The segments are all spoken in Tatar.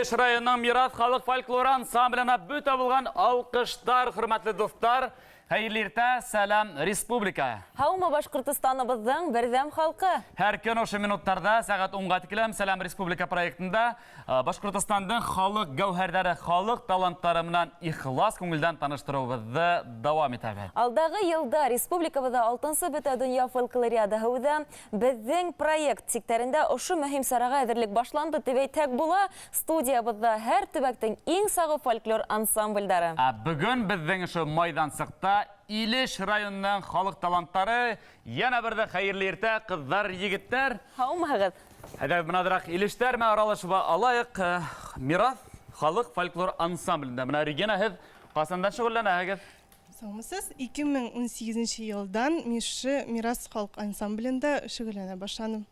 Илеш районының Мирас халык фольклор ансамбленә бөтә булган алкыштар, хөрмәтле дуслар. Хәерле иртә, сәлам, республика! Һаумы, Башкортостаныбызның бердәм халкы! Һәр көн ошо минутларда сәгать унга тиклем Сәлам республика проектында Башкортостанның халык гәүһәрләре, халык талантлары белән ихлас күңелдән таныштыруыбызны дәвам итәбез. Алдагы елда республикабызда алтынчы Бөтәдөнья фольклориадаһы уза. Безнең проект чикләрендә ошо мөһим чарага әзерлек башланды дип әйтсәк була. Студиябездә һәр төбәктең иң сагы фольклор ансамбльдары. Ә бүген безнең шул майданчыкта Илеш районының халык талантлары. Янә бер дә хәерле иртә, кызлар, егетләр. Һаумыһыгыз. Әйдәгез, менә Илештәр менә аралашып алайык. Мирас халык фольклор ансамблендә. Менә Регина, һеҙ ҡасандан шөғөлләнәһегеҙ? Саумысыз, 2018 елдан мин шушы Мирас халык ансамблендә шөгыльләнә башланым.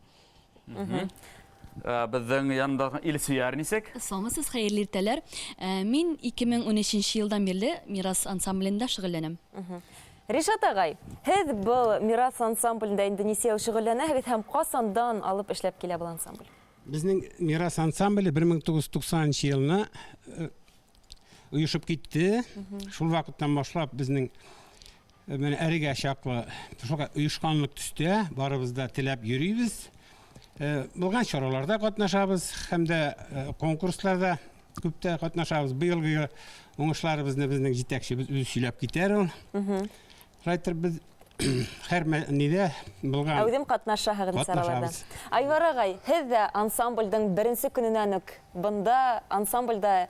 Беҙҙең янында Илсөяр нисек? Саумысыз, хәерле иртәләр. Мин 2013 елдан бирле Мирас ансамблендә шөгыльләнәм. Ришат агай, һеҙ был Мирас ансамблендә инде нисә ел шөгыльләнәһегеҙ һәм ҡасандан алып эшләп килә был ансамбль? Безнең Мирас ансамбле 1990 елны оешып китте. Шул вакыттан башлап безнең менә әлегә чаклы шуга оешканлык төстә барыбыз да теләп йөрибез. Булган чараларда катнашабыз һәм дә конкурсларда күп тә катнашабыз. Быелгы уңышларыбызны безнең җитәкчебез үзе сөйләп китәр ул. Шулай итеп без һәр нидә булган. Ә үзем катнашаһыгыз чараларда. Айвар агай, һеҙ ҙә ансамблдең беренсе көнөнән үк бында ансамблдә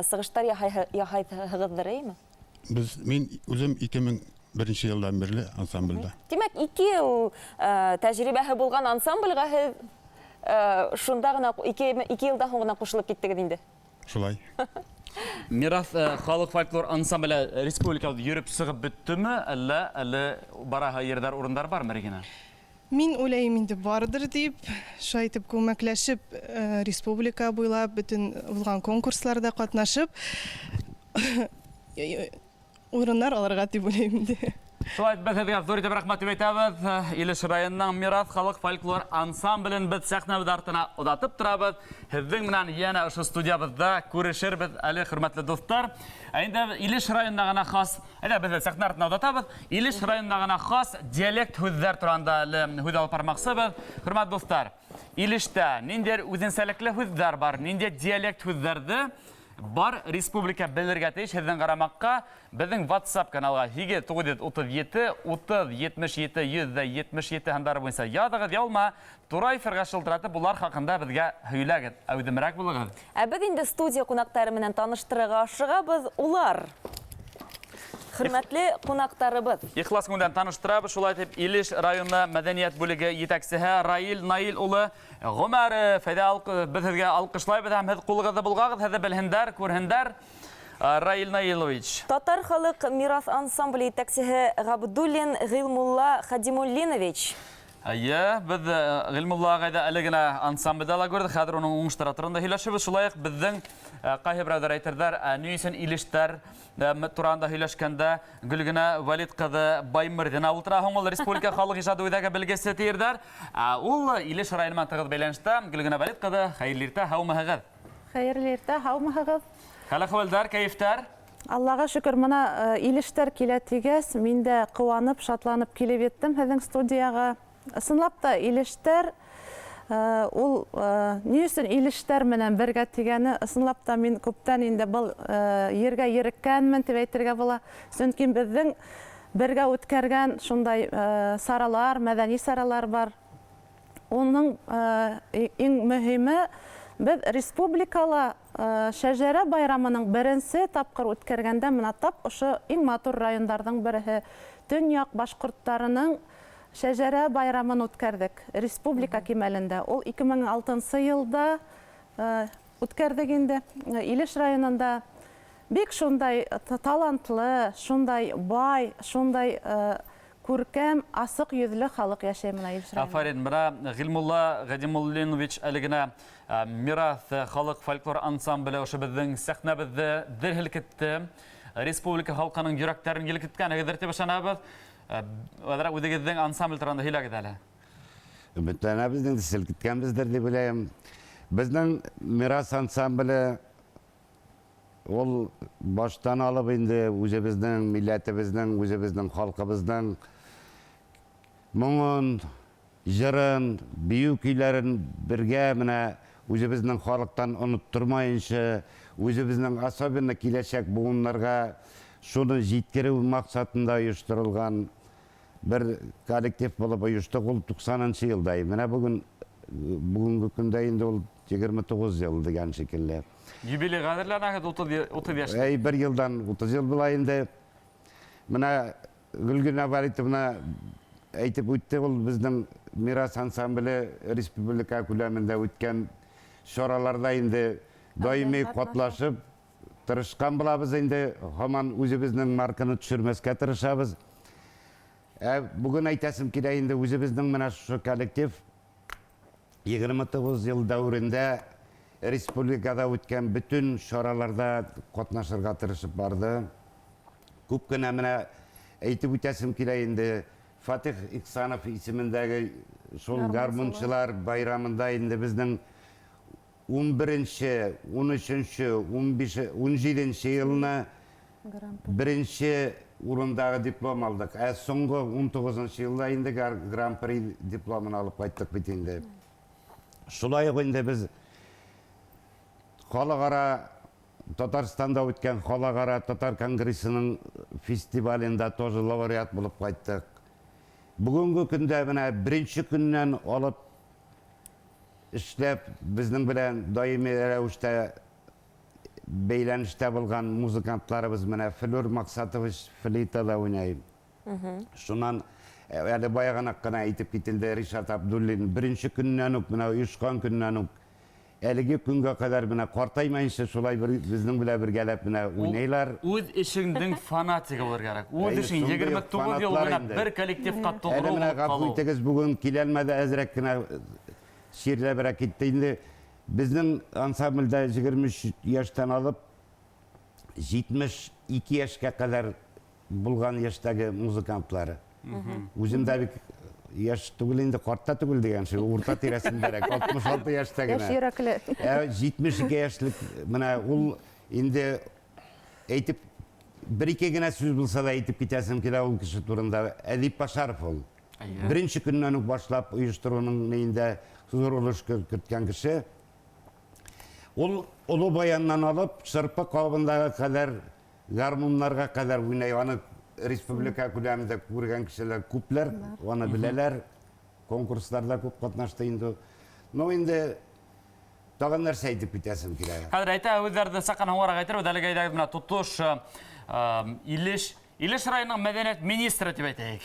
сығыштар яһайһығыҙҙыр, эйме? Без, мин үзем 2001 елдан бирле ансамбльдә. Тимәк, 2 ел тәҗрибәһе булган ансамбльгә һеҙ шунда гына, 2 елдан һуң гына ҡушылып киттегеҙ инде. Шулай. Мирас халык фольклор ансамбле республикада йөреп чыгып беттеме, әллә әле бараһы ердәр, урындар бармы, Регина? Мин уйлыйм инде бардыр дип, шулай итеп күмәкләшеп республика буйлап бөтен булган конкурсларда катнашып урыннар алырга дип уйлыйм инде. Шулай итеп, без сезгә зур итеп рәхмәт дип әйтәбез. Илеш районының Мирас халык фольклор ансамблен без сәхнәбез артына озатып торабыз. Һеҙҙең менән янә ошо студиябыҙҙа күрешербеҙ әле, хөрмәтле дуҫтар. Ә инде Илеш районына гына хас, әйдә, без сәхнә артына озатабыз. Илеш районына гына хас диалект һүҙҙәр турында әле һүҙ алып бармаҡсыбыҙ. Хөрмәтле дуҫтар, Илештә ниндәйҙер үҙенсәлекле һүҙҙәр бар, ниндәй диалект һүҙҙәрҙе бар республика белергә тейеш һеҙҙең ҡарамаҡҡа. Беҙҙең WhatsApp каналға 8 937 30 77 177 һандары буйынса яҙығыҙ, ялма тура эфирға шылтыратып, улар хаҡында беҙгә һөйләгеҙ. Әүҙемерәк булығыҙ. Ә беҙ инде студия ҡунаҡтары менән таныштырырға ашығабыҙ. Улар хөрмәтле ҡунаҡтарыбыҙ. Ихлас күңелдән таныштырабыҙ. Шулай итеп, Илеш районы мәҙәниәт бүлеге етәксеһе Раил Наил улы Ғүмәров. Әйҙә, беҙ һеҙгә алҡышлайбыҙ һәм һеҙ ҡулығыҙҙы болғағыҙ, һеҙҙе белһендәр, күрһендәр. Раил Наилович. Татар халык мирас ансамбле етәксеһе Габдуллин Ғилмулла Хадимуллинович. Әйе, беҙ Ғилмулла ағайҙы әле генә ансамблдә ла күрҙек, хәҙер уның уңыштары турында һөйләшербеҙ. Шулай уҡ беҙҙең ҡайһы берәүҙәр әйтерҙәр, ә ни өсөн Илештәр турында һөйләшкәндә Гөлгенә Вәлит ҡыҙы Баймырҙина ултыра һуң ул Республика халыҡ ижады үҙәге белгесе тиерҙәр. Ә ул Илеш районы менән тығыҙ бәйләнештә. Гөлгенә Вәлит ҡыҙы, хәйерле иртә, һаумыһығыҙ? Хәйерле иртә, һаумыһығыҙ? Хәл-әхүәлдәр, кәйефтәр? Аллаға шөкөр, мына Илештәр килә тигәс, мин дә ҡыуанып, шатланып килеп еттем һеҙҙең студияға. Ысынлап та, Илештәр ул ни өсөн Илештәр менән бергә тигәне, ысынлап та мин күптән инде был ергә ереккәнмен тип әйтергә була. Сөнки беҙҙең бергә үткәргән шундай саралар, мәҙәни саралар бар. Уның иң мөһиме, беҙ республикала Шәжәрә байрамының беренсе тапҡыр үткәргәндә менә тап ошо иң матур райондарҙың береһе, төньяҡ башҡорттарының Шәжәрә байрамын үткәрҙек республика кимәлендә. Ул 2006 йылда үткәрҙек инде. Илеш районында бик шундай талантлы, шундай бай, шундай күркәм, асыҡ йөҙлө халыҡ йәшәй мына Илеш районында. Афарин, мына Ғилмулла Ғәдимуллинович әле генә Мираҫ халыҡ фольклор ансамбле ошо беҙҙең сәхнәбеҙҙе дер һелкетте. Республика халҡының йөрәктәрен елкеткәнегеҙҙер тип ышанабыҙ. Әҙерәк үҙегеҙҙең ансамбль тураһында һөйләгеҙ әле. Өметләнәбеҙ инде, селкеткәнбеҙҙер дип уйлайым. Безнең Мирас ансамбле ул баштан алып инде үзебезнең милләтебезнең, үзебезнең халкыбызның моңын, җырын, бию көйләрен бергә менә үзебезнең халыктан оныттырмаенча, үзебезнең особенно киләчәк буыннарга шуны җиткерү максатында оештырылган бер коллектив булып оештык. Ул 90 нчы елда. Менә бүген бүгенге көндә инде ул 29 ел дигән шикелле. Юбилейга әзерләнәгез 30 30 яшь. Әй, бер елдан 30 ел була инде. Менә Гөлгенә Валитовна әйтеп үтте, ул безнең Мирас ансамбле республика күләмендә үткән чараларда инде даими катнашып, тырышкан булабыз инде, һаман үзебезнең марканы төшермәскә тырышабыз. Ә бүген әйтәсем килә инде, үзебезнең менә шушы коллектив 29 ел дәверендә республикада үткән бөтен чараларда катнашырга тырышып барды. Күп кенә менә әйтеп үтәсем килә инде, Фатих Ихсанов исемендәге шул гармунчылар байрамында инде безнең унберенче, унөченче, унбише, унҗиденче елны беренче урындагы диплом алдык. Ә соңгы унтугызынчы елда инде гран-при дипломын алып кайттык бит инде. Шулай ук инде без халыкара Татарстанда үткән халыкара татар конгрессының фестивалендә тоже лауреат булып кайттык. Бүгенге көндә менә беренче көннән алып эшләп, безнең белән даими рәвештә бәйләнештә булган музыкантларыбыз менә Флүр Максатович флейтада уйный. Шуннан әле баягынак кына әйтеп кителде, Ришат Абдуллин беренче көннән үк, менә оешкан көннән үк әлеге көнгә кадәр менә картаймаенча шулай бер безнең белән бергәләп менә уйныйлар. Үз эшеңнең фанатигы булыр кирәк. Үз Әйе, эшең шундый 29 ел фанатлар буена инде. бер коллективка Әле тугры менә булып гафу калу. итегез, бүген киләлмәде, әзрәк кенә чирләбрәк китте инде. Безнең ансамбльдә 23 яшьтән алып 72 яшькә кадәр булган яшьтәге музыкантлар. Үзем дә бик яшь түгел инде, карт та түгел дигән шул, урта тирәсендәрәк, 66 яшьтә генә. Яшь йөрәкле. Ә 72 яшьлек менә ул инде әйтеп бер-ике генә сүз булса да әйтеп китәсем килә ул кеше турында. Әдип Башаров ул. Беренче көннән үк башлап оештыруның нейендә зур өлеш керткән кеше. Ул олы баяннан алып, шырпы кабындагы кадәр гармуннарга кадәр уйный. Аны республика күләмендә күргән кешеләр күпләр, аны беләләр. Конкурсларда күп катнашты инде. Ну инде тагын нәрсә әйтеп китәсем килә? Хәзер әйтә үзләрдә сакан һаварак әйтербез. Әлегә әйдәгез менә тотыш Илеш Илеш районының мәдәният министры дип әйтәйек.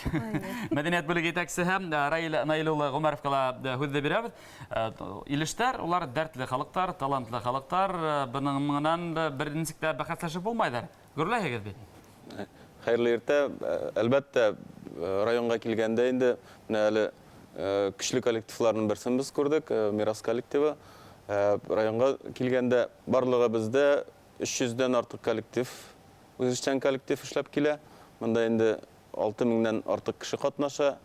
Мәдәният бүлеге җитәкчесе һәм Раил Наил улы Гомәровка да һүзне бирәбез. Илештәр, улар дәртле халыктар, талантлы халыктар. Бының менән берничек тә бәхәсләшеп булмайдыр. Гөрләһегез бит. Хәерле иртә. Әлбәттә, районга килгәндә инде менә әле көчле коллективларның берсен без күрдек, Мирас коллективы. Районга килгәндә барлыгы бездә 300 дән артык коллектив, үзешчән коллектив эшләп килә. Монда инде 6 меңнән артык кеше катнаша.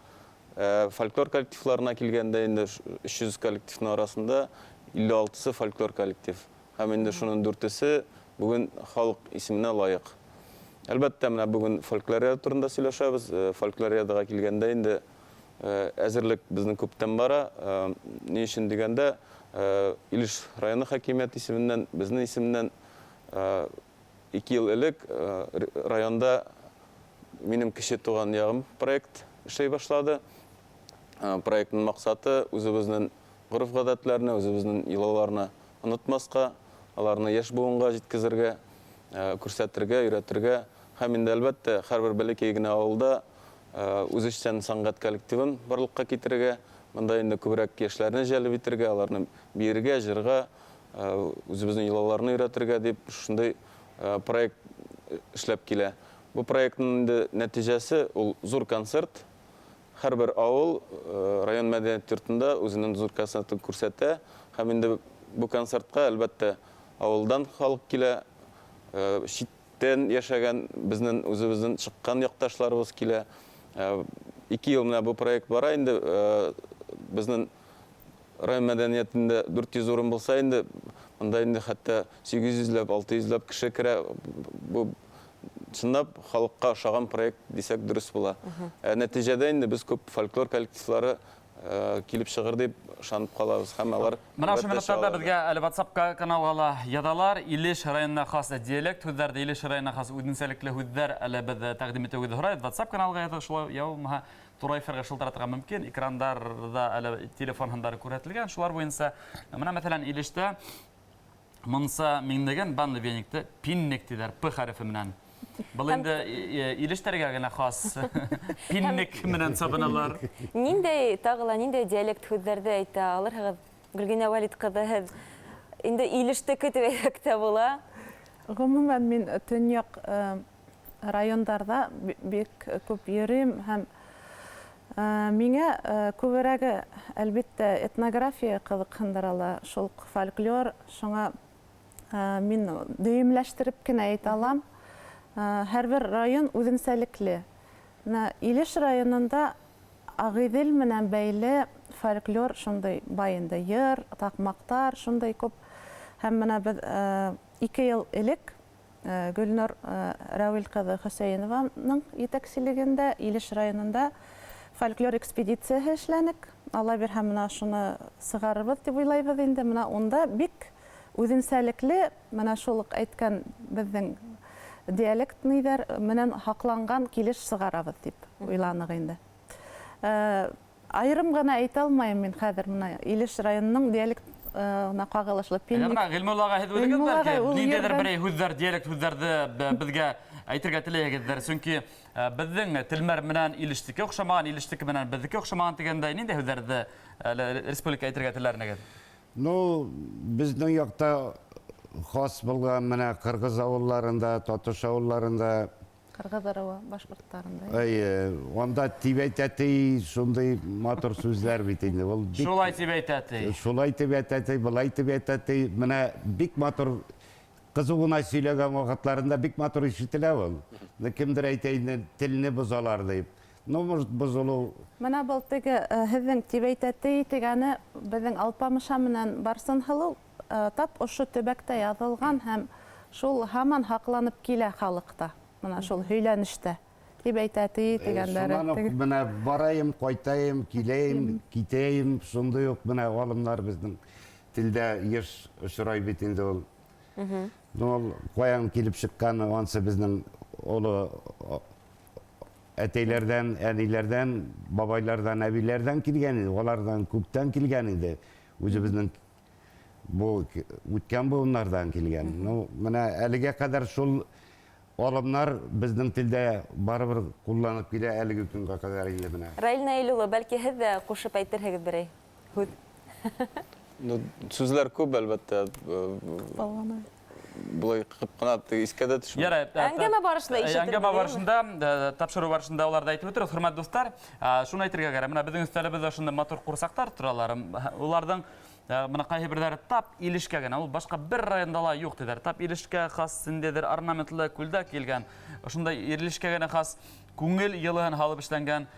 Фольклор коллективларына килгәндә инде 300 коллективның арасында 56-сы фольклор коллектив. Һәм инде шуның дүртесе бүген халык исеменә лаек. Әлбәттә, менә бүген фольклориада турында сөйләшәбез. Фольклориадага килгәндә инде әзерлек безнең күптән бара. Ни өчен дигәндә, Илеш районы хакимияте исеменнән, безнең исемнән ике ел элек районда Минем кече туган ягым проект эшли башлады. Проектның максаты үзебезнең гореф-гадәтләрне, үзебезнең йолаларны онытмаска, аларны яшь буынга җиткезергә, күрсәтергә, өйрәтергә һәм инде, әлбәттә, һәрбер бәләкәй генә авылда үзешчән сәнгать коллективын барлыкка китерергә, монда инде күбрәк яшьләрне җәлеп итергә, аларны биергә, җырга, үзебезнең йолаларны өйрәтергә дип шушындый проект эшләп килә. Бу проектның инде нәтиҗәсе ул зур концерт. Һәрбер авыл район мәдәният йортында үзенең зур концертын күрсәтә һәм инде бу концертка, әлбәттә, авылдан халык килә, читтән яшәгән безнең үзебезнең чыккан якташларыбыз килә. Ике ел менә бу проект бара инде. Безнең район мәдәниятендә 400 урын булса инде, монда инде хәтта 800 ләп, 600 ләп кеше керә. Бу чынлап халыкка ошаган проект дисәк дөрес була. Ә нәтиҗәдә инде без күп фольклор коллективлары килеп чыгыр дип ышанып калабыз һәм алар Менә шул минутларда безгә әле WhatsApp каналга ла язалар. Илеш районына хас диалект һүзләр, Илеш районына хас үзенчәлекле һүзләр әле без тәкъдим итүегезне сорайбыз. WhatsApp каналга языгыз, шулай я булмаһа туры эфирга шылтыратырга мөмкин. Экрандарда әле телефон һандары күрсәтелгән. Шулар буенча менә мәсәлән Илештә Мунса миңнеген, банный веникты пиннек диләр, П хәрефе менән. Был инде илештәргә генә хас. Пиннек менән сабыналар. Ниндәй, тагы ла ниндәй диалект һүзләрде әйтә алырһыгыз? Гөлгенә Вәлит кызы, һез инде илештеке дип әйтсәк тә була. Гомумән, мин төньяк райондарда бик күп йөрим һәм миңа күбрәге, әлбиттә, этнография кызыксындыра ла, шул ук фольклор, шуңа мин дөемләштереп кенә әйтә алам, һәрбер район үзенчәлекле. Менә Илеш районында Агыйдел менән бәйле фольклор шундый бай инде, йыр, такмактар шундый күп. Һәм менә без ике ел элек Гөлнур Рәвил кызы Хөсәенованың җитәкчелегендә Илеш районында фольклор экспедициясе эшләнек. Алла бирһә, менә шуны чыгарырбыз дип уйлайбыз инде. Менә унда бик үзенчәлекле, менә шул ук әйткән безнең диалект нидәр менән һакланган килеш чыгарабыз дип уйланык инде. Аерым гына әйтә алмыйм мин хәзер менә Илеш районының диалектына кагылышлы пинник. Менә Гыйльмулла агай һез үзегез бәлки ниндидер бер һүзләр, диалект һүзләрде безгә әйтергә теләйгездер. Чөнки безнең телмәр менән Илештеке охшамаган, Илештеке менән безнеке охшамаган дигәндәй, нинди һүзләрде әле республика әйтергә теләр идегез? Ну, безнең якта хас булган менә кыргыз авылларында, татыш авылларында Кыргыз ыруы башкортларында. Әйе, анда тибәй-тәти шундый матур сүзләр бит инде. Ул бик Шулай тибәй-тәти. Шулай тибәй-тәти, былай тибәй-тәти. Менә бик матур кызу гына сөйләгән вакытларында бик матур ишетелә ул. Кемдер әйтә инде, телне бозалар дип. Ну, может, бозылу. Менә был теге һеҙҙең тибәй-тәти тигәне беҙҙең Алпамыша менән Барсынһылыу Тап ошо төбәктә яҙылған һәм шул һаман һаҡланып килә халыҡта, мына шул һөйләнештә, тип әйтә ти тигәндәре. Шуннан ук менә барайым, кайтайым, киләем, китәем, шундый ук менә алымнар безнең телдә еш очрай бит инде ул. Ну, ул каян килеп чыккан, ансы безнең олы әтәйләрдән, әниләрдән, бабайлардан, әбиләрдән килгән инде, алардан күптән килгән инде. Үзебезнең Бу үткән буыннардан килгән. Ну, менә әлегә кадәр шул алымнар безнең телдә барыбер кулланып килә әлеге көнгә кадәр инде менә. Раил Наил улы, бәлки һез дә кушып әйтерһегез берәй һүз? Ну, сүзләр күп, әлбәттә. Кыпалана. Болай кып кына теге искә дә төшми. Ярай, Әңгәмә барышында ишетелде. Әңгәмә барышында, тапшыру барышында алар да әйтеп үтер. Хөрмәтле дуслар, шуны әйтергә кирәк. Менә безнең өстәлебездә шундый матур курсаклар торалар. Уларның менә кайсы берләре тап Илешкә генә, ул башка бер районда ла юк диләр. Тап Илешкә хас ниндидер орнаментлы күлдәк килгән. Шундай Илешкә генә хас күңел йылыһын һалып эшләнгән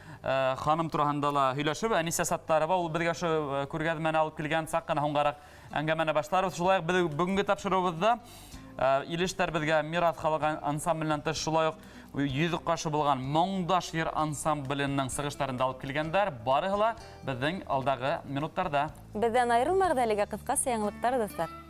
ханым турында ла һөйләшеп, Әнисә Саттарова ул безгә шу күргәзмәне алып килгән, сак кына һуңгарак Әңгәмәне башларбыз. Шулай ук без бүгенге тапшыруыбызда Илештәр безгә Мирас халык ансамбленнән тыш шулай ук йөзек кашы булган Моңдаш йыр ансамбленның сыгышларын да алып килгәннәр. Барыһы ла безнең алдагы минутларда. Бездән аерылмагыз әлегә кыскача яңалыклар, дуслар.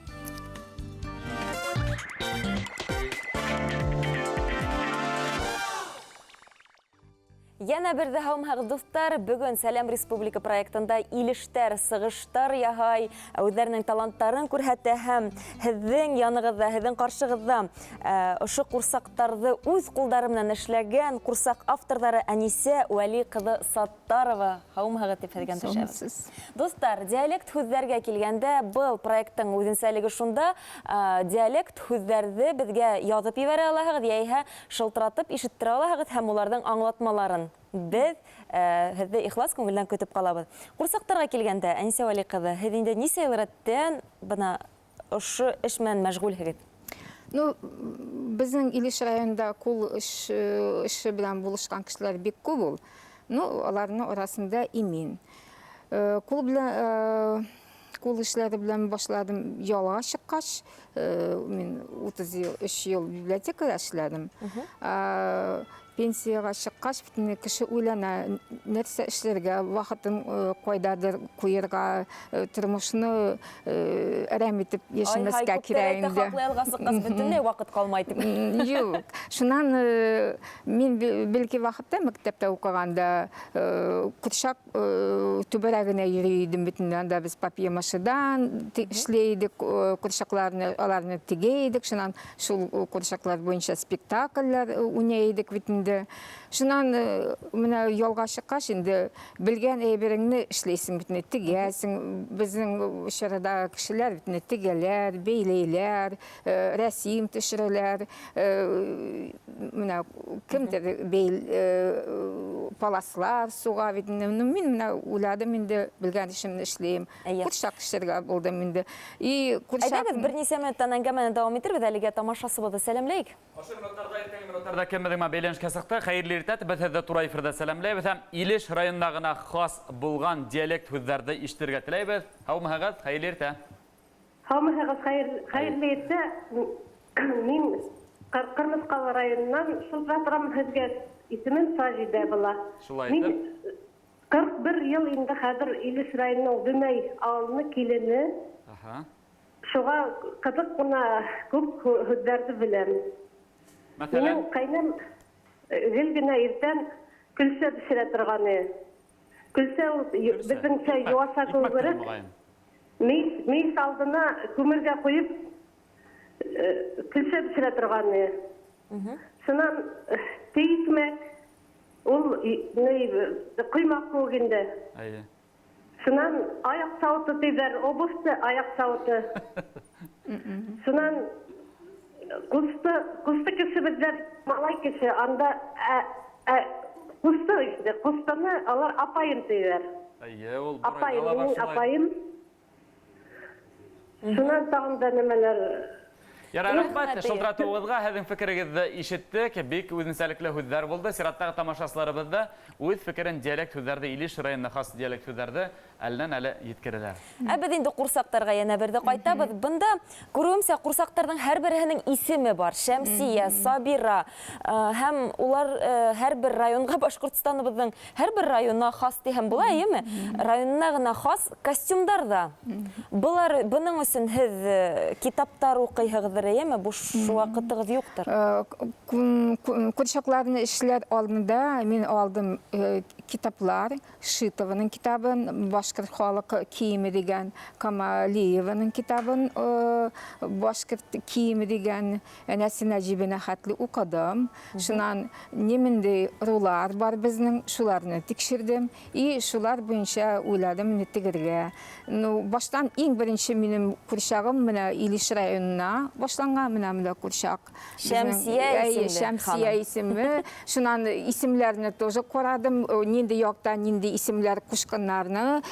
Янә бер дә һаумһагыз, дуслар! Бүген Сәлам республика проектында илештәр, сыгыштар яһай, үзләренең талантларын күрһәтә һәм һеҙҙең яныгыҙҙа, һеҙҙең ҡаршығыҙҙа ошо ҡурсаҡтарҙы үҙ ҡулдары менән эшләгән ҡурсаҡ авторҙары Әнисә Вәли ҡыҙы Саттарова. Һаумһағыҙ тип һеҙгә төшәбеҙ. Дуҫтар, диалект һүҙҙәргә килгәндә, был проекттың үҙенсәлеге шунда, диалект һүҙҙәрҙе беҙгә яҙып ебәрә алаһығыҙ, йәиһә Шылтыратып ишеттерә алаһыгыз һәм уларҙың аңлатмаларын без һеҙҙе ихлас күңелдән көтөп ҡалабыҙ. Ҡурсаҡтарға килгәндә, Әнисә Вәли ҡыҙы, һеҙ инде нисә йыл рәттән бына ошо эш менән мәшғүлһегеҙ? Ну, безнең Илеш районында кул эш, эше белән булышкан кешеләр бик күп ул. Ну, аларның арасында и мин. Кул белән. Кул эшләре белән башладым. Ялга чыккач, мин 33 ел библиотекада эшләдем. Пенсиягә чыккач, бөтенләй кеше уйлана, нәрсә эшләргә, вакытын кайдадыр куерга, тормышны әрәм итеп яшәмәскә кирәк инде. Хаклы ялга чыккач, бөтенләй вакыт калмай дип. Юк. Шуннан мин бәлки вакытта мәктәптә укыганда курчак түбәрәгенә йөри идем бит инде. Анда без папье-машедан эшли идек, курчакларны, аларны тегә идек. Шуннан шул курчаклар буенча спектакльләр уйный идек бит инде. Шуннан менә ялга чыккач инде белгән әйбереңне эшлисең бит инде, тегәсең. Безнең чорда кешеләр бит инде тегәләр, бәйләйләр, рәсем төшерәләр. Менә кемдер бәйл паласлар суга бит инде. Ну, мин менә уйладым инде, белгән эшемне эшлим. Курчак эшләргә булдым инде. И курчак. Әйдәгез, берничә минуттан әңгәмәне дәвам итербез. Әлегә тамашачыбызны сәламләйек. Ошо минутларда, иртәнге минутларда кем безнең белән бәйләнешкә чыкты? Хәерле иртә, без сезне туры эфирда сәламләйбез һәм Илеш районына гына хас булган диалект сүзләрне ишетергә теләйбез. Һаумыһыгыз, хәерле иртә. Һаумыһыгыз, хәерле иртә. Мин Кырмыскалы районыннан шылтыратырам сезгә. Исемем Саҗидә була. Шулай итеп. Мин 41 ел инде хәзер Илеш районының Дөмәй авылының килене. Аһа. Шуга кызык кына күп һүзләрне беләм. Мәсәлән? Минем кайнам гел генә иртән көлсә пешерә торган иде. Көлсә ул безнеңчә юаса көгерек. Мич, мич алдына күмергә куеп көлсә пешерә торган иде. Шуннан тикмәк, Ул ни, коймак кебек инде. Әйе. Шуннан аяк савыты диләр, обувьты аяк савыты. Шуннан кусты, кусты кеше безләр малай кеше, анда ә, ә, кусты инде, кустыны алар апаем диләр. Әйе, ул Борайда Апаем, да бар минем шулай. апаем. Шуннан тагын да нәмәләр. Ярар, рәхмәт Рәхмәт, шылтыратуыгызга, һезнең фикерегезне ишеттек. Бик үзенчәлекле һүзләр булды. Чираттагы тамашачыларыбыз да үз фикерен диалект һүзләрдә, Илеш районына хас диалект һүзләрдә әледән-әле җиткерәләр. Ә без инде курсактарга янә берде кайтабыз. Бында, күрүемчә, курсактарның һәрберһенең исеме бар. Шәмсия, Сабира. Һәм улар һәрбер районга Башкортстаныбызның Һәрбер районына хас диһәм була, әйеме? Районына гына хас костюмдар да. Болар, бының өчен һез китаптар укыйһыгыздыр, әйеме? Буш вакытыгыз юктыр. Курчакларны эшләр алдында мин алдым китаплар, Шитованың китабын, Башкорт халык киеме дигән, Камалиеваның китабын, Башкорт киеме дигән, Әнәсенә җибенә хәтле укыдым. Шуннан ниминди рулар бар безнең, шуларны тикшердем. И шулар буенча уйладым ни тегергә. Ну, баштан иң беренче минем курчагым менә Илеш районына башланган, менә монда курчак. Шәмсия исемле Шәмсия исеме. Шуннан исемләрне тоже карадым, нинди якта нинди исемләр кушканнарны.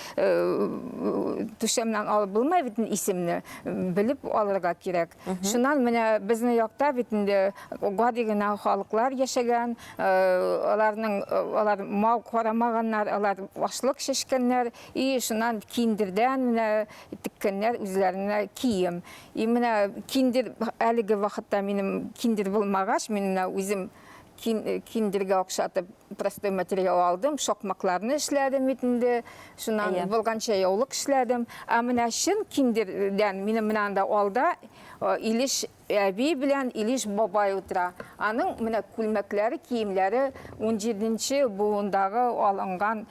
Түшәмнән алып булмый бит исемне, белеп алырга кирәк. Шуннан менә безнең якта бит инде гади генә халыклар яшәгән, аларның алар мал карамаганнар, алар ашлык чәчкәннәр, и шуннан киндердән менә теккәннәр үзләренә кием. И менә киндер әлеге вакытта минем киндер булмагач, мин менә үзем киндергә охшатып простой материал алдым, шакмакларны эшләдем бит инде, шуннан булганча яулык эшләдем. Ә менә чын киндердән минем менә анда алда Илеш әби белән Илеш бабай утыра. Аның менә күлмәкләре, киемнәре унҗиденче буындагы алынган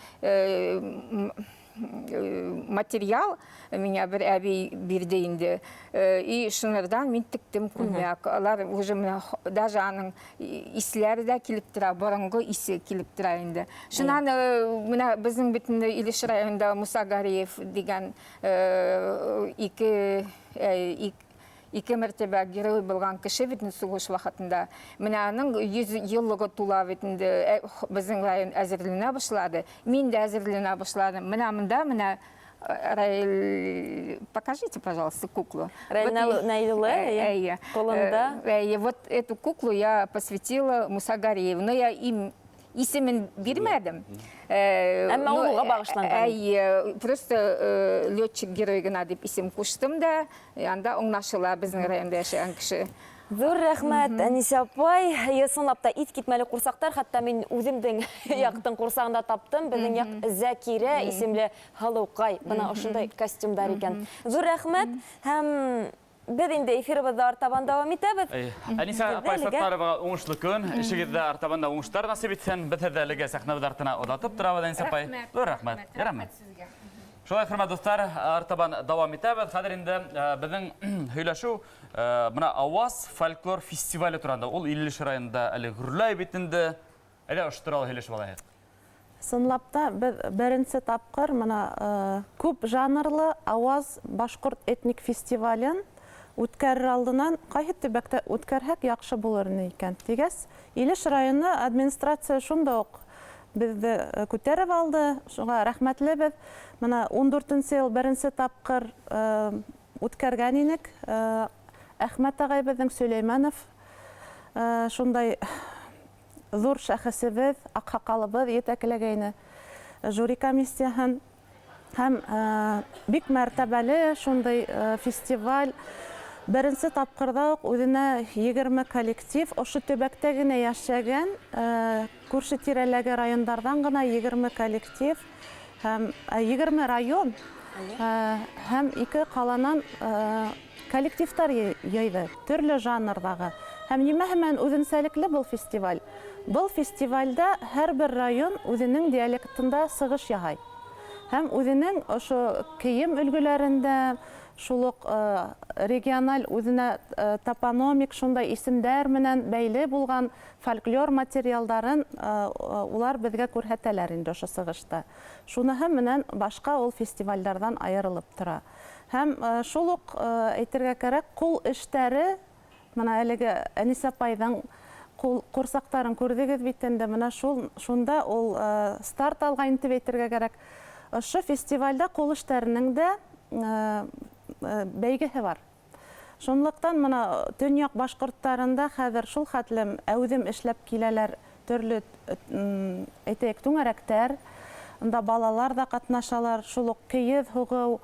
материал миңа бер әби бирде инде. И шунардан мин тектем күлмәк. Алар уже менә даже аның исләре дә килеп тора, борынгы исе килеп тора инде. Шуннан менә безнең бит инде Илеш районында Муса Гариев дигән ике ике мәртәбә герой булган кеше бит инде сугыш вакытында. Менә аның 100 еллыгы тула бит инде, безнең район әзерләнә башлады. Мин дә әзерләнә башладым. Менә монда менә Раиль, покажите, пожалуйста, куклу. Раиль Наил улы, әйе, кулында. Әйе, вот эту куклу я посвятила Муса Гарееву. Но я им Исемен бирмәдем. Әмма ул уга багышланган. Әйе, просто летчик герой гына дип исем куштым да, анда аңлашыла безнең районда яшәгән кеше. Зур рәхмәт, Әнисә апай. Чынлап та искитмәле курсактар, хәтта мин үземнең яктың курсагын да таптым. Безнең як Зәкирә исемле һылукай. Менә ошындай костюмдар икән. Зур рәхмәт һәм без инде эфирыбызда артабан дәвам итәбез. Әнисә апай Саттаровага уңышлы көн, эшегездә артабан да уңышлар насыйп итсен. Без сезне әлегә сәхнәбез артына озатып торабыз, Әнисә апай. Зур рәхмәт. Рәхмәт. Шулай, хөрмәтле дуслар, артабан дәвам итәбез. Хәзер инде безнең һөйләшү менә Аваз фольклор фестивале турында. Ул Илеш районында әле гөрләй бит инде. Әйдә, ошо туралы һөйләшеп алайык. Чынлап та, без беренче тапкыр менә күп жанрлы Аваз башкорт этник фестивален үткәрер алдыннан кайсы төбәктә үткәрһәк яхшы булыр ине икән дигәч, Илеш районы администрация шунда ук безне күтәреп алды, шуңа рәхмәтлебез. Менә ундүртенче ел беренче тапкыр үткәргән инек. Әхмәт агай безнең Сөләймәнов шундай зур шәхесебез, аксакалыбыз етәкләгәйне жюри комиссияһен. Һәм бик мәртәбәле шундый фестиваль. Беренче тапкырда ук үзенә 20 коллектив, ошо төбәктә генә яшәгән, күрше тирәләге райондардан гына 20 коллектив һәм 20 район һәм ике каланан коллективтар йыйды, төрле жанрдагы. Һәм нимә һәмән үзенчәлекле был фестиваль? Был фестивальдә һәрбер район үзенең диалектында сыгыш яһай. Һәм үзенең ошо кием өлгеләрендә, шул ук региональ үзенә топономик шундай исемдәр менән бәйле булган фольклор материалдарын улар безгә күрһәтәләр инде ошо сыгышта. Шуныһы менән башка ул фестивальдардан аерылып тора. Һәм шул ук әйтергә кәрәк, кул эштәре Менә әлеге Әнисә апайның кул корсактарын күрдегез бит инде. Менә шул шунда ул старт алган дип әйтергә кәрәк. Ошо фестивальдә кул эшләренең дә бәйгесе бар. Шунлыктан менә төньяк башкортларында хәзер шул хәтлем әүзем эшләп киләләр төрле, әйтәйек, түңәрәктәр. Анда балалар да катнашалар, шул ук киез һугыу.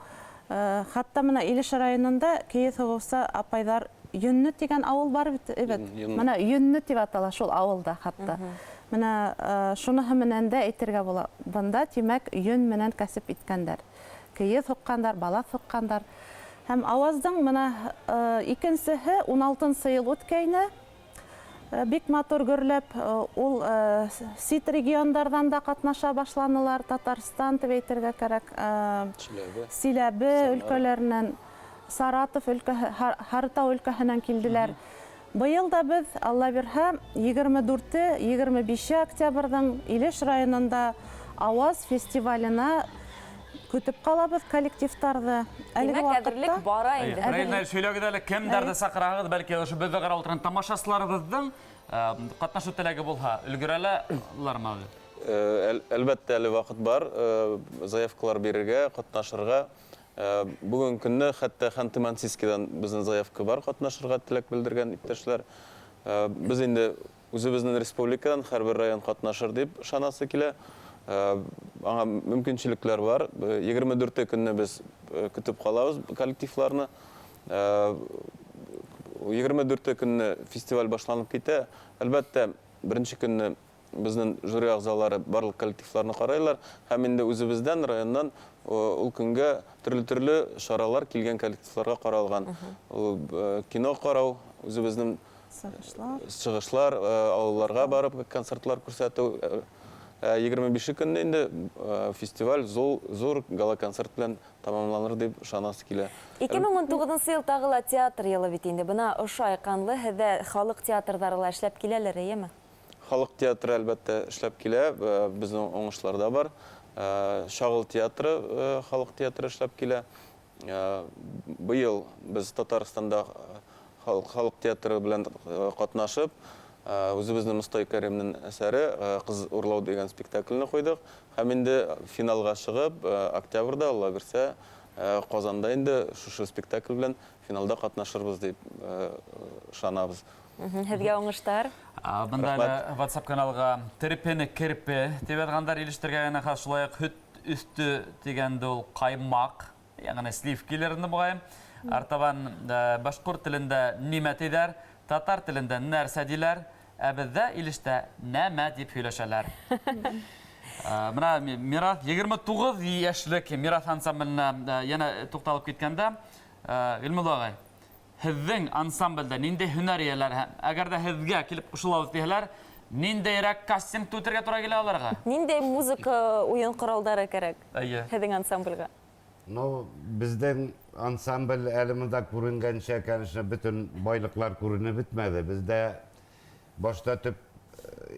Хәтта менә Илеш районында киез һугыусы апайлар Йөнне дигән авыл бар бит, эбет. Менә Йөнне дип атала шул авылда хәтта. Менә шуныһы менән дә әйтергә була. Бында, димәк, йөн менән кәсеп иткәннәр. Киез һуккандар, балас һуккандар. Һәм аваздың менә икенсеһе уналтынчы ел үткәйне. Бик матур гөрләп, ул сит региондардан да катнаша башланылар, Татарстан дип әйтергә кәрәк, Чиләбе, Силәбе өлкәләреннән, Саратов өлкәһе, Харытау өлкәһеннән килделәр. Быел да без, Алла бирһә, 24-е, 25-е октябрьдән Илеш районында Аваз фестиваленә Көтеп калабыз коллективтарны. Әлеге Димәк, әзерлек вакытта. бара инде. Раил Наил, сөйләгез әле, кемнәрне чакырагыз? Бәлки, ошо бездә карап утырган тамашачыларыбызның катнашу теләге булһа, өлгерәләрме әле? Әлбәттә, әле вакыт бар заявкалар бирергә, катнашырга. Бүгенге көнне хәтта Ханты-Мансийскидан безнең заявка бар, катнашырга теләк белдергән иптәшләр. Без инде Үзебезнең республикадан һәрбер район катнашыр дип ышанасы килә. Аңа мөмкинчелекләр бар. 24 көнне без көтеп калабыз коллективларны. 24 көнне фестиваль башланып китә. Әлбәттә, беренче көнне безнең жюри әгъзалары барлык коллективларны карайлар һәм инде үзебездән, районнан ул көнгә төрле-төрле чаралар килгән коллективларга каралган. Ул кино карау, үзебезнең Чыгышлар. Чыгышлар, авылларга барып концертлар күрсәтү. 25 көнне инде фестиваль зур гала-концерт белән тәмамланыр дип ышанасы килә. 2019 ел тагы ла театр елы бит инде. Бына ошо айканлы һеҙҙә халык театрҙары ла эшләп киләлер, эйеме? Халык театры, әлбәттә, эшләп килә. Безнең уңышлар да бар. Чагыл театры, халык театры эшләп килә. Быел без Татарстанда халык театры белән катнашып, үзебезнең Мостай Кәримнең әсәре Кыз урлау дигән спектакльне куйдык. Һәм инде финалга чыгып, октябрьдә, Алла бирсә, Казанда инде шушы спектакль белән финалда катнашырбыз дип ышанабыз. Һеҙгә уңыштар. Бында әле WhatsApp каналға терпене керпе тип яҙғандар, Илештәргә генә хас, шулай уҡ һөт өҫтө тигәнде ул ҡаймаҡ, яғни сливкилер инде моғайын. Артабан башҡорт телендә нимә тиҙәр, татар телендә нәрсә диләр, ә беҙҙә Илештә нәмә тип һөйләшәләр. Мына Мираҫ 29 йәшлек Мираҫ ансамбленә йәнә туҡталып киткәндә, Ғилмулла ағай, Һеҙҙең ансамблдә ниндәй һөнәр эйәләре һәм әгәр дә һеҙгә килеп ҡушылабыҙ тиһәләр, ниндәйерәк кастингты үтергә тура килә аларға? Ниндәй музыка уен коралдары кәрәк Әйе. һеҙҙең ансамбльгә? Ну, безнең ансамбль әле монда күренгәнчә, конечно, бөтен байлыклар күренеп бетмәде. Бездә башта төп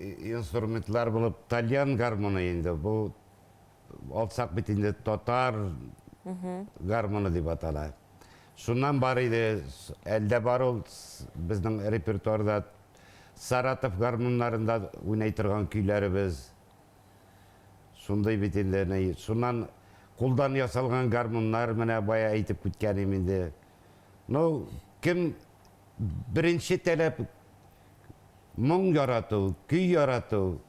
инструментлар булып тальян гармоны инде. Бу алсак бит инде татар гармоны дип атала. Шуннан бар иде, әлдә бар ул безнең репертуарда Саратов гармуннарында уйнай торган көйләребез. Шундый бит инде, ни, шуннан кулдан ясалган гармуннар, менә бая әйтеп киткәнем инде. Ну, кем беренче таләп моң ярату, көй ярату,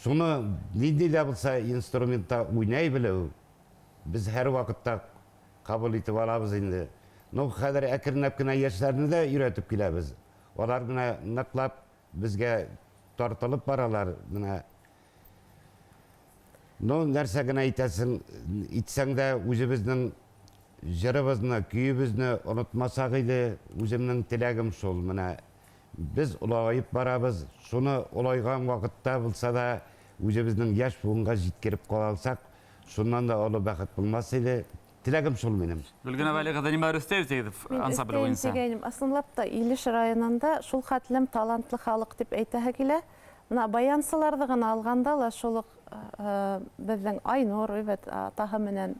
шуны нинди дә булса инструментта уйнай белү, без һәрвакытта Кабул итеп алабыз инде. Ну, хәзер әкренләп кенә яшьләрне дә өйрәтеп киләбез. Алар менә ныклап безгә тартылып баралар. Менә Ну, нәрсә генә әйтәсең, итсәң дә үзебезнең җырыбызны, көебезне онытмасак иде, үземнең теләгем шул. Менә без олагаеп барабыз, шуны олайган вакытта булса да үзебезнең яшь буынга җиткереп кала алсак, Шуннан да олы бәхет булмас иде. Теләгем шул минем. Гөлгенә Вәли кызы нимәләр өстәйбез дигез Мин ансамбль өстәйм буенча? дигәйнем. Ысынлап та, Илеш районында шул хәтлем талантлы халык дип әйтәһе килә. Менә баянчыларны гына алганда ла шул ук безнең Айнур, әйбәт, атаһы менән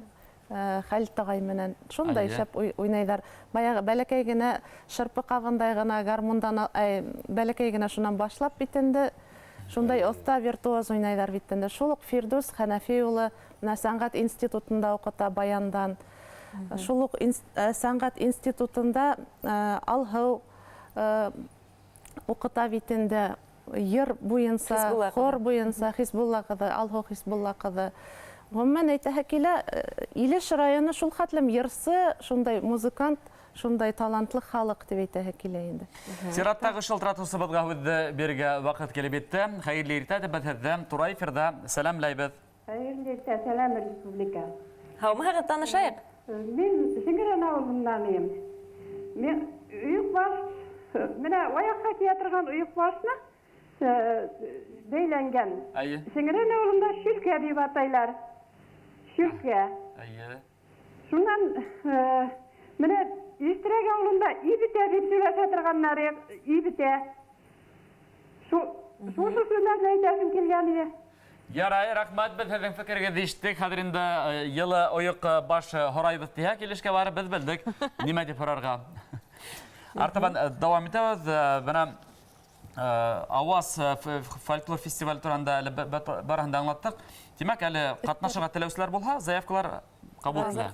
Хәлит агай менән шундай шәп уйнайлар. Баягы бәләкәй генә шырпы кабындай гына гармундан, әй, бәләкәй генә шуннан башлап бит инде Шундай оста виртуоз уйнайлар бит инде. Шул ук Фирдүс Хәнәфи улы менә сәнгать институтында укыта баяндан. Шул ук сәнгать институтында Алһыу укыта бит инде. Йыр буенча, хор буенча Хисбулла кызы, Алһыу Хисбулла кызы. Гомумән әйтәһе килә, Илеш районы шул хәтлем йырчы, шундай музыкант Шундай талантлы халык дип әйтәһе килә инде. Чираттагы шылтыратучыбызга һүзне бирергә вакыт килеп җитте. Хәерле иртә дип без һездә туры эфирда сәламләйбез. Хәерле иртә, сәлам республика. Һаумыһыгыз, танышайык. Мин Сеңгерән авылыннаныем. Мин оекбаш, менә аякка кия торган оекбашны бәйләнгән. Әйе. Сеңгерән авылында шилкә дип атайлар. Шилкә. Әйе. Шуннан менә Истрәк авылында ибетә дип сөйләшә торганнар, ибетә. Шушы сүзләрне әйтәсем килгән иде. Ярай, рәхмәт, без һезнең фикерегезне ишеттек. Хәзер инде елы оек баш һорайбыз диһәк, Илешкә барып без белдек, нимә дип һорарга. Артабан дәвам итәбез. Менә Аваз фольклор фестивале турында әле барыһын да аңлаттык. Димәк, әле катнашырга теләүчеләр булһа, заявкалар кабул ителә.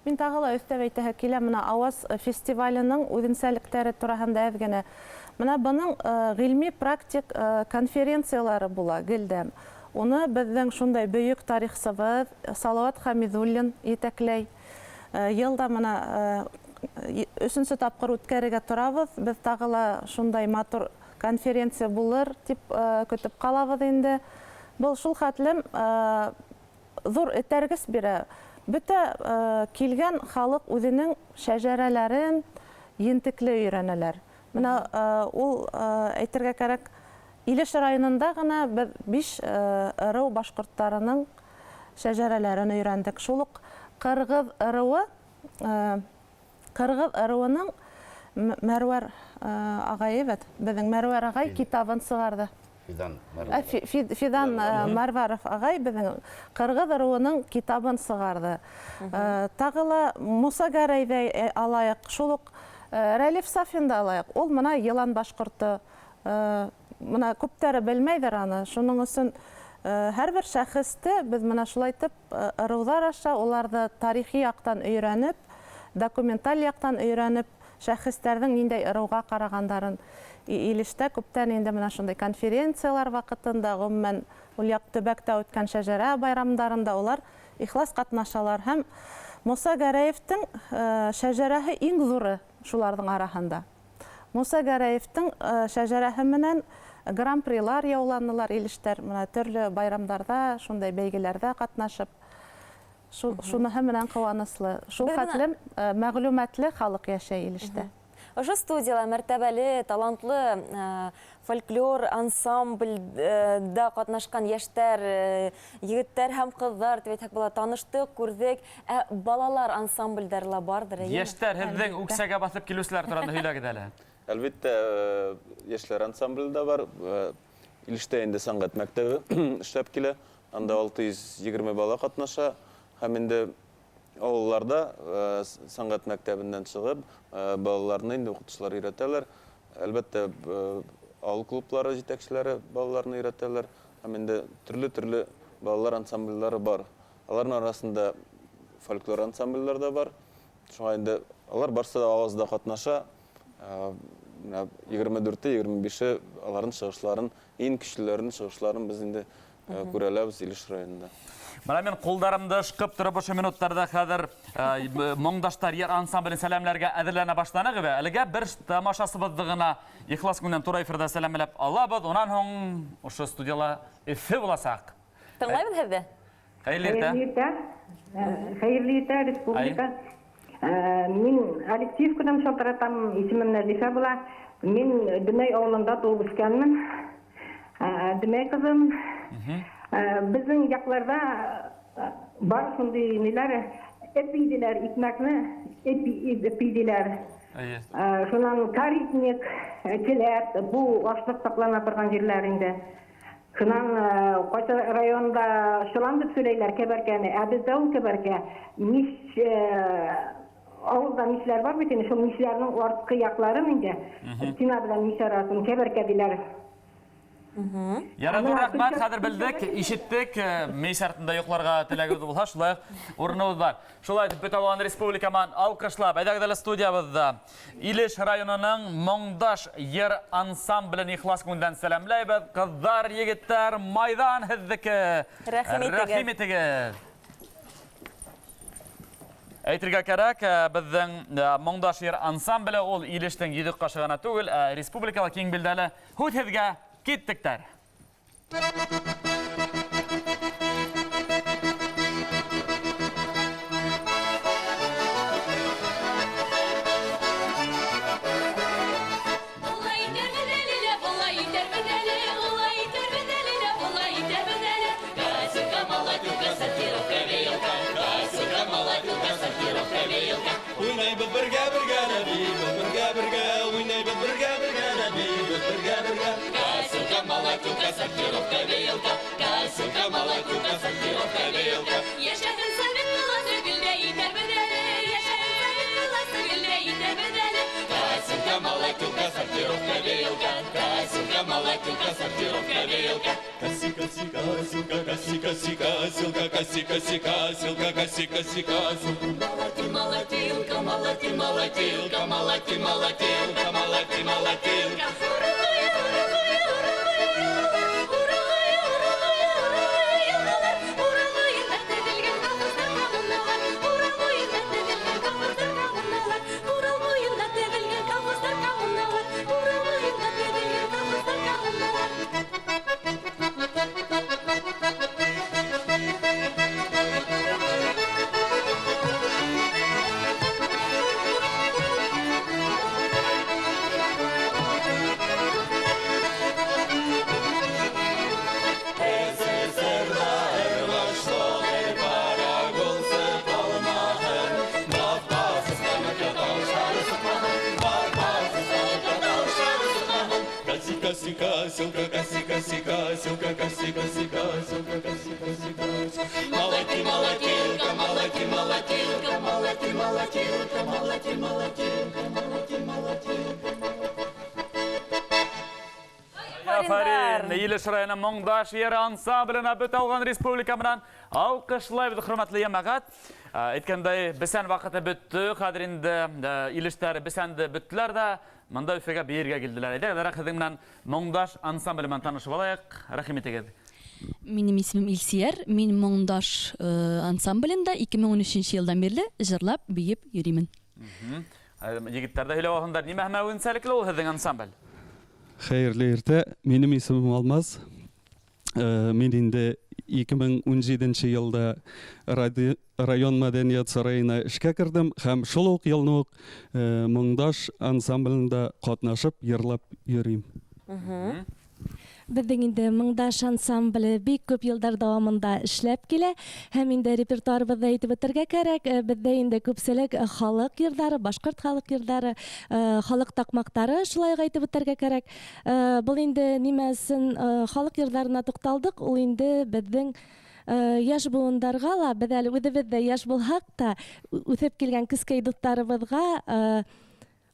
Мин тагы ла өстәп әйтәһе килә, менә Аваз фестиваленең үзенчәлекләре тураһында әз генә. Менә бының гыйльми практик конференцияләре була гелдән. Уны безнең шундай бөек тарихчыбыз Салават Хәмидуллин җитәкләй. Ел да менә өченче тапкыр үткәрергә торабыз. Без тагы ла шундай матур конференция булыр дип көтеп калабыз инде. Был шул хәтлем зур этәргеч бирә. Бөтә килгән халык үзенең шәҗәрәләрен ентекле өйрәнәләр. Менә ул әйтергә кәрәк, Илеш районында гына без биш ыру башкортларының шәҗәрәләрен өйрәндек. Шул ук кыргыз ыруы, кыргыз ыруының Мәрвәр агай, әйбәт, безнең Мәрвәр агай китабын чыгарды. Фидан Мәрвәров. Фидан Мәрвәров агай безнең кыргыз ыруының китабын чыгарды. Тагы ла Муса Гәрәйдә алайык, шул ук Рәлиф Сафин да алайык. Ул менә елан башкорты. Менә күптәре белмәйдер аны. Шуның өчен һәрбер шәхесте без менә шулай итеп ырулар аша уларны тарихи яктан өйрәнеп, документаль яктан өйрәнеп. шәхесләрнең ниндәй ыруга карагандарын. Илештә күптән инде менә шундый конференцияләр вакытында, гомумән, ул як төбәктә үткән шәҗәрә байрамнарында улар ихлас катнашалар һәм Муса Гәрәевтең шәҗәрәһе иң зуры шуларның араһында. Муса Гәрәевтең шәҗәрәһе менән гран-прилар яуланылар илештәр, менә төрле байрамнарда, шундай бәйгеләрдә катнашып. Шуныһы менән куаныслы. Шул хәтлем мәгълүматлы халык яшәй Илештә. Ошо студияла мәртәбәле, талантлы фольклор ансамбльдә катнашкан яшьтәр, егетләр һәм кызлар дип әйтсәк була, таныштык, күрдек. Ә балалар ансамбльдәре лә бардыр, әйеме? Яшьтәр, һезнең үксәгә басып килүчеләр турында һөйләгез әле. Әлбәттә, яшьләр ансамбле дә бар. Илештә инде сәнгать мәктәбе эшләп килә. Анда 620 бала катнаша. Һәм инде авылларда сәнгать мәктәбеннән чыгып, балаларны инде укытучылар өйрәтәләр. Әлбәттә, авыл клублары җитәкчеләре балаларны өйрәтәләр. Һәм инде төрле-төрле балалар ансамбльләре бар. Аларның арасында фольклор ансамбльләр дә бар. Шуңа инде алар барсы да авазда катнаша. Менә 24-е, 25-е аларның чыгышларын, иң көчлеләренең чыгышларын без инде күрә алабыз Илеш районында. Менә мин кулларымды ышкып торып ошо минутларда хәзер Моңдаштар йыр ансамблен сәламләргә әзерләнә башланык бе. Әлегә бер тамашасыбызны гына ихлас күңелдән туры эфирда сәламләп алабыз. Унан һуң ошо студияла эфе буласак. Тыңлайбыз һеҙҙе. Хәерле иртә. Хәерле иртә. Хәерле иртә, республика. Мин Алексеевкадан шалтыратам, исемем Нәзифә була. Мин Дөмәй авылында туып үскәнмен. Дөмәй кызым. Безнең якларда бар шундый ниләр, эпи диләр, икмәкне эпи, эпи диләр. Шуннан каритник, келәт, бу ашлык саклана торган җирләр инде. Шуннан кайсы районда чолан дип сөйләйләр кәбәркәне, ә бездә ул кәбәркә мич авылда мичләр бар бит инде, шул мичләрнең арткы якларын инде стена белән мич арасын кәбәркә диләр. Ярар, зур рәхмәт, хәзер белдек, ишеттек. Мич артында йокларга теләгегез булса, шулай ук урыныбыз бар. Шулай итеп, бөтә булган республикаман алкышлап, әйдәгез әле студиябездә Илеш районының Моңдаш йыр ансамблен ихлас күңелдән сәламләйбез. Кызлар, егетләр, майдан һездеке. Рәхим итегез. Рәхим итегез. Әйтергә кәрәк, безнең Моңдаш йыр ансамбле ул Илештең йөзек кашы гына түгел, ә республикада киң билдәле. Һүз һеҙгә, киттектәр. Уйнайбыз бергә бергә дә биибез бергә бергә Уйнайбыз бергә бергә дә биибез бергә бергә Косилка, молотилка, сортировка, веялка Косилка, молотилка, сортировка, веялка Яшәһен совет власте, гел дә итәрбез әле Яшәһен совет власте, гел дә итәрбез әле Косилка, молотилка, сортировка, веялка Косилка, молотилка, сортировка, веялка Коси, коси, косилка, коси, коси, косилка, коси, коси, косилка, коси, коси, косилка. Молоти, молотилка, молоти, молотилка, молоти, молотилка, молоти, молотилка. Коси, косилка, коси, коси, косилка, коси, коси, косилка, коси, коси, косилка. Молоти, молотилка, молоти, молотилка, молоти, молотилка, молоти, молотилка, молоти, молотилка. Афәрин! Илеш районы Моңдаш йыр ансамбленә бөтә алган республика белән алкышлайбыз, хөрмәтле җәмәгать. Әйткәндәй, бесән вакыты бетте. Хәзер инде Илештәр бесәнде беттеләр дә, монда Өфегә биергә килделәр. Әйдәгез, рәх сезнең белән Моңдаш ансамбле белән танышып алайык. Рәхим итегез. Минем исемем Илсөяр. Мин Моңдаш ансамблендә 2013 елдан бирле җырлап, биеп йөримен. Егетләр дә һөйләп алһындар. Нимә һәм үзенчәлекле ул һезнең ансамбль? Хәерле иртә. Минем исемем Алмаз. Мин инде 2017 елда район мәдәният сараена эшкә кердем һәм шул ук елны ук Моңдаш ансамблендә катнашып, йырлап йөрим. Безнең инде Моңдаш ансамбле бик күп еллар дәвамында эшләп килә һәм инде репертуарыбызда әйтеп үтәргә кәрәк, бездә инде күпчелек халык йырлары, башкорт халык йырлары, халык такмактары шулай ук әйтеп үтәргә кәрәк. Был инде нимәсен халык йырларына тукталдык, ул инде безнең яшь буындарга ла, без әле үзебез дә яшь булһак та, үсеп килгән кескәй дусларыбызга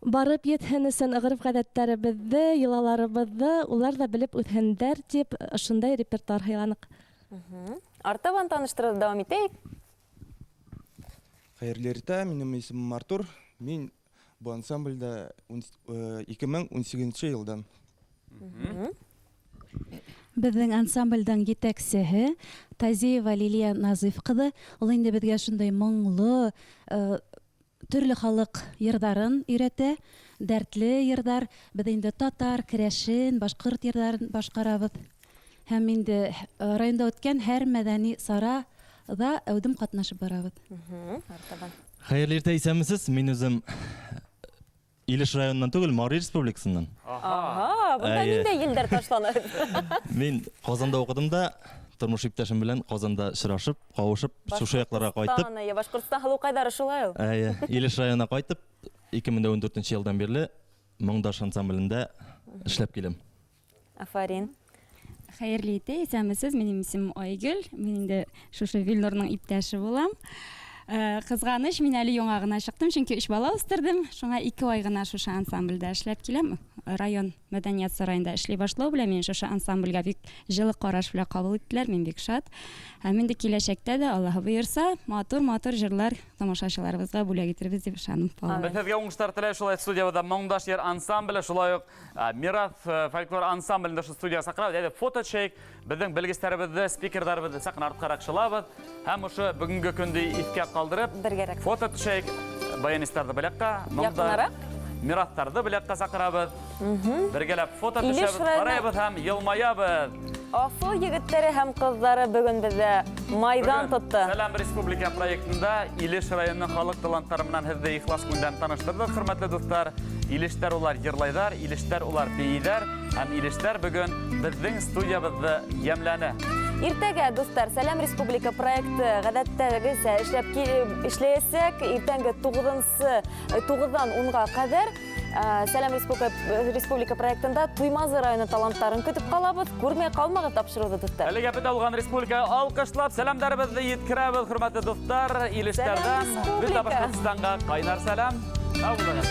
барып йитһен өчен гореф-гадәтләребезне, йолаларыбызны улар да белеп үсһендәр дип, шундай репертуар һайланык. Артабан таныштыруды дәвам итәек. Хәерле иртә, минем исемем Артур. Мин бу ансамбльдә 2018 елдан. Безнең ансамбльдән җитәкчеһе Тазиева Лилия Назыйф кызы. Ул инде безгә шундый моңлы, төрле халык йырдарын өйрәтә, дәртле йырдар. Без инде татар, керәшен, башкорт йырларын башкарабыз. Һәм инде районда үткән һәр мәдәни сара да әүдем катнашып барабыз. Артабан. Хәерле иртә, исәнмесез. Мин үзем Илеш районыннан түгел, Мари республикасыннан. Ага, бында Әйе. ниндәй еллар ташлана? Мин Казанда укыдым да, тормыш иптәшем белән Казанда очрашып, кавышып, шушы якларга кайтып, Башкортстан, әйе, Башкортстан һылукайдары шулай ул. Әйе, Илеш районына кайтып, 2014 елдан бирле Моңдаш ансамблендә эшләп киләм. Афарин. Хәерле иртә, исәнмесез. Минем исемем Айгөл. Мин инде шушы Вилнурның иптәше булам. Э, кызганыч, мин әле яңа гына чыктым, чөнки өч бала үстердем. Шуңа 2 ай гына шушы ансамбльдә эшләп киләм. Район мәдәният сараенда эшли башлау белән мине шушы ансамбльгә бик җылы караш белән кабул иттеләр. Мин бик шат. Һәм инде киләчәктә дә, Аллаһы боерса, матур-матур җырлар тамашачыларыбызга бүләк итербез дип ышанып калам. Без сезгә уңышлар теләйбез. Шулай студиябездә Моңдаш җыр ансамбле, шулай ук Мирас фольклор ансамблен дә шул студиягә чакырабыз. Әйдә, фото төшәйек. Безнең белгечләребезне, спикерларыбызны чак кына арткарак шылабыз. Һәм шушы бүгенге көндә искә калдырып, Бергәрәк. фото төшәйек. Баянистларны бер якка, монда Якынарак. Мирастарды бер якка чакырабыз. Бергәләп фото Илеш төшәбез, районы- карайбыз һәм елмаябыз. Асыл егетләре һәм кызлары бүген бездә майдан Бүген тотты. Сәлам республика проектында Илеш районының халык талантлары белән һеҙҙе ихлас күңелдән таныштырдык, хөрмәтле дуҫтар. Илештәр улар йырлайҙар, илештәр улар бейейҙәр һәм илештәр бөгөн беҙҙең студиябыҙҙы йәмләне. Иртәгә, дуҫтар, Сәлам республика проекты ғәҙәттәгесә эшләп эшләйәсәк. Иртәнге 9-нсы, 9-дан 10-га ҡәҙәр Сәлам республика, республика проектында Туймазы районы талантларын көтеп калабыз. Күрмәй калмагыз тапшыруды, дуҫтар. Әлегә бөтә булган республика алкышлап сәламнәребезне еткерәбез, хөрмәтле дуҫтар. Илештәрдән бөтә Башкортстанга кайнар сәлам. Сау булыгыз.